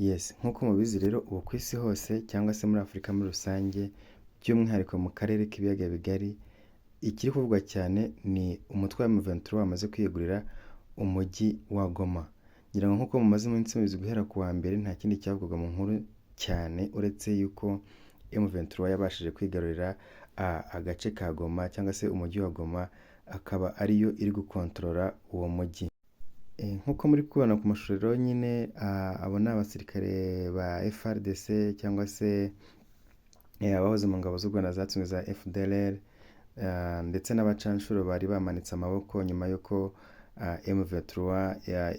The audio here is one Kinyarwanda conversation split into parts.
Yes, nk'uko mubizi rero, ubu ku isi hose cyangwa se muri Afurika muri rusange, by'umwihariko mu karere k'ibiyaga bigari, ikiri kuvugwa cyane ni umutwe wa M23 wamaze kwiyegurira umujyi wa Goma. Ngira ngo nk'uko mumaze iminsi mubizi, guhera ku wa mbere nta kindi cyavugwaga mu nkuru cyane uretse yuko M23 yabashije kwigarurira agace ka Goma cyangwa se umujyi wa Goma, akaba ariyo iri gukontorora uwo mujyi. Nk'uko muri kubibona ku mashusho rero nyine, abo ni abasirikare ba FARDC cyangwa se abahoze mu ngabo z'u Rwanda zatsinzwe za FDLR, ndetse n'abacanshuro bari bamanitse amaboko nyuma y'uko M23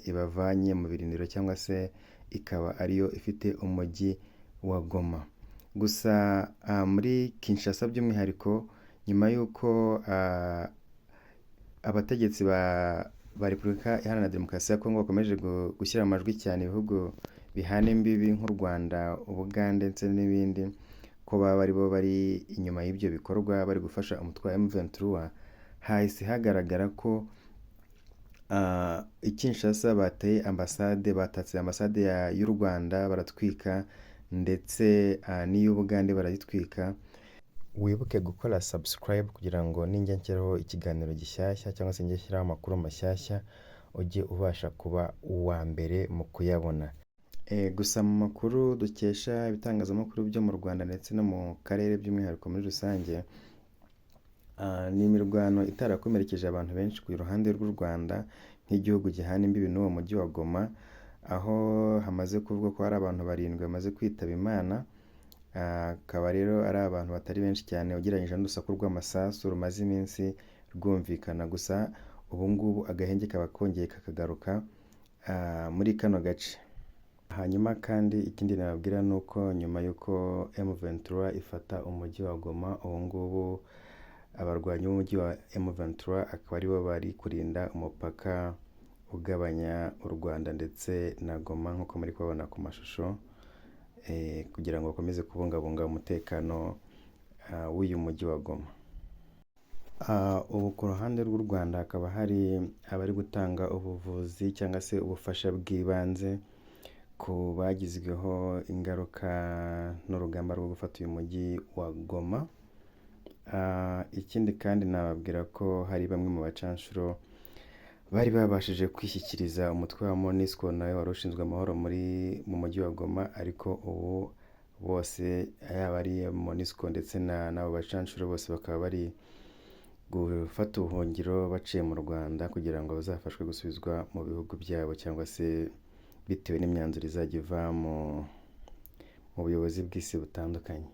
ibavanye mu birindiro cyangwa se ikaba ariyo ifite umujyi wa Goma. Gusa muri Kinshasa by'umwihariko, nyuma y'uko abategetsi ba Repubulika Iharanira Demokarasi ya Kongo bakomeje gushyira amajwi cyane ibihugu bihana imbibi nk'u Rwanda, Ubugande ndetse n'ibindi, ko baba aribo bari inyuma y'ibyo bikorwa bari gufasha umutwe wa M23, hahise hagaragara ko i Kinshasa bateye ambasade, batatse ambasade y'u Rwanda baratwika, ndetse n'iy'Ubugande barayitwika. Wibuke gukora subscribe kugira ngo ninjya nshyiraho ikiganiro gishyashya cyangwa se njye nshyiraho amakuru mashyashya, ujye ubasha kuba uwa mbere mu kuyabona. Gusa mu makuru dukesha ibitangazamakuru byo mu Rwanda ndetse no mu karere by'umwihariko muri rusange, ni imirwano itarakomerekeje abantu benshi ku ruhande rw'u Rwanda nk'igihugu gihana imbibi n'uwo mujyi wa Goma, aho hamaze kuvugwa ko hari abantu barindwi bamaze kwitaba Imana, akaba rero ari abantu batari benshi cyane ugereranyije n'urusaku rw'amasasu rumaze iminsi rwumvikana. Gusa ubu ngubu agahenge kaba kongeye kakagaruka muri kano gace. Hanyuma kandi ikindi nababwira ni uko nyuma y'uko M23 ifata umujyi wa Goma, ubu ngubu abarwanyi b'umujyi wa M23 akaba aribo bari kurinda umupaka ugabanya u Rwanda ndetse na Goma, nk'uko muri kubabona ku mashusho, kugira ngo bakomeze kubungabunga umutekano w'uyu mujyi wa Goma. Ubu ku ruhande rw'u Rwanda hakaba hari abari gutanga ubuvuzi cyangwa se ubufasha bw'ibanze ku bagizweho ingaruka n'urugamba rwo gufata uyu mujyi wa Goma. Ikindi kandi nababwira ko hari bamwe mu bacanshuro bari babashije kwishyikiriza umutwe wa MONUSCO, nawe wari ushinzwe amahoro mu mujyi wa Goma, ariko ubu bose, yaba ari MONUSCO ndetse n'abo bacanshuro bose, bakaba bari gufata ubuhungiro baciye mu Rwanda kugira ngo bazafashwe gusubizwa mu bihugu byabo, cyangwa se bitewe n'imyanzuro izajya iva mu buyobozi bw'isi butandukanye.